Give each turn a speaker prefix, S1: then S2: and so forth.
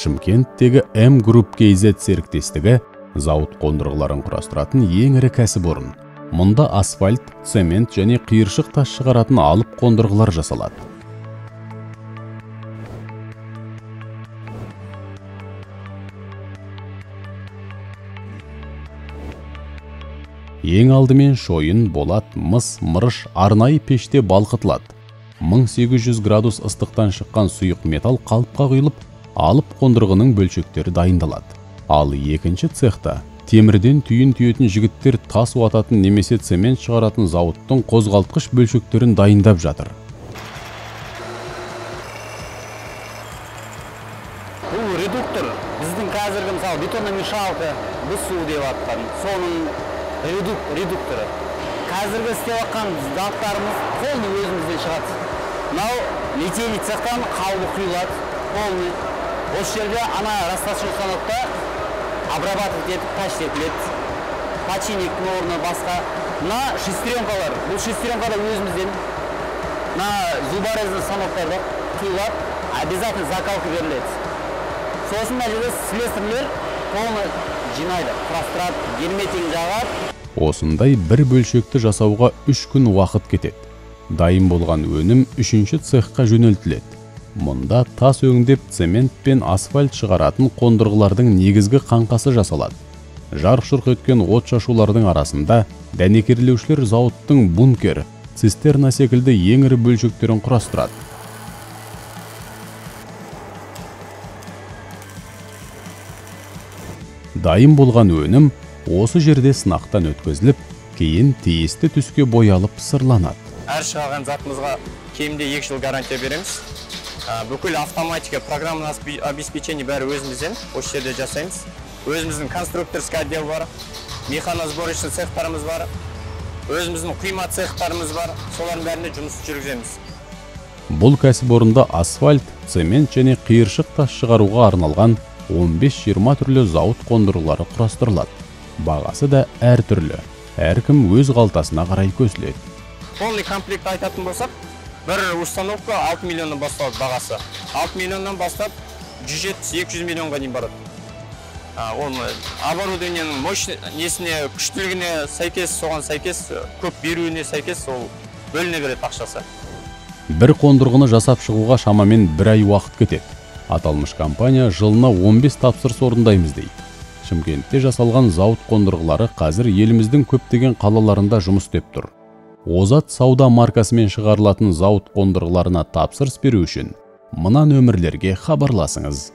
S1: Шымкенттегі М Group KZ серіктестігі зауыт қондырғыларын құрастыратын ең ірі кәсіпорын. Мұнда асфальт, цемент және қиыршық тас шығаратын алып қондырғылар жасалады. Ең алдымен шойын, болат, мыс, мырыш арнайы пеште балқытылады. 1800 градус ыстықтан шыққан сұйық металл қалыпқа құйылып, алып қондырғының бөлшектері дайындалады. Ал екінші цехта темірден түйін түйетін жігіттер тас уататын немесе цемент шығаратын зауыттың қозғалтқыш бөлшектерін дайындап жатыр.
S2: Бұл редуктор біздің қазіргі мысалы бетономешалка, БСУ деп атқан, соның редукторы. Қазіргі істеп жатқан заттарымыз полный өзімізден шығады. Мынау литейный цехтан қалыбы құйылады, полный. Осы жерде ана растащевый станокта обрабатывать етіп, паш етіледі. Починниктің орны басқа. Мына шестеренкалар, бұл шестеренка да өзімізден. Мына зуборезный станоктарда құйылады, обязательно закалка беріледі. Сосын мына жерде слесарьлер полный жинайды, құрастырады, герметигін жағады.
S1: Осындай бір бөлшекті жасауға 3 күн уақыт кетеді. Дайын болған өнім 3-ші цехқа жөнелтіледі. Мұнда тас өңдеп, цемент пен асфальт шығаратын қондырғылардың негізгі қаңқасы жасалады. Жарқ-жұрқ еткен от шашулардың арасында дәнекерлеушілер зауыттың бункер, цистерна секілді ең ірі бөлшектерін құрастырады. Дайын болған өнім осы жерде сынақтан өткізіліп, кейін тиісті түске боялып сырланады.
S3: Әр шығарған затымызға кемінде 2 жыл гарантия береміз. Бүкіл автоматика, программное обеспечение бәрі өзімізден, осы жерде жасаймыз. Өзіміздің конструкторский отдел бар, механосборочный цехтарымыз бар, өзіміздің құйма цехтарымыз бар, солардың бәрінде жұмыс жүргіземіз.
S1: Бұл кәсіпорында асфальт, цемент және қиыршық тас шығаруға арналған 15-20 түрлі зауыт қондырғылары құрастырылады. Бағасы да әртүрлі. Әркім өз қалтасына қарай көсіледі.
S3: Полный комплект айтатын болсақ, бір установка 6 миллионнан басталады бағасы. 6 миллионнан бастап 170-200 миллионға дейін барады. Оны оборудованиенің мощный несіне, күштілігіне сәйкес, соған сәйкес, көп беруіне сәйкес ол бөліне береді ақшасы.
S1: Бір қондырғыны жасап шығуға шамамен бір ай уақыт кетеді. Аталмыш компания жылына 15 тапсырыс орындаймыз дейді. Шымкентте жасалған зауыт қондырғылары қазір еліміздің көптеген қалаларында жұмыс істеп тұр. Озат сауда маркасымен шығарылатын зауыт қондырғыларына тапсырыс беру үшін мына нөмірлерге хабарласыңыз.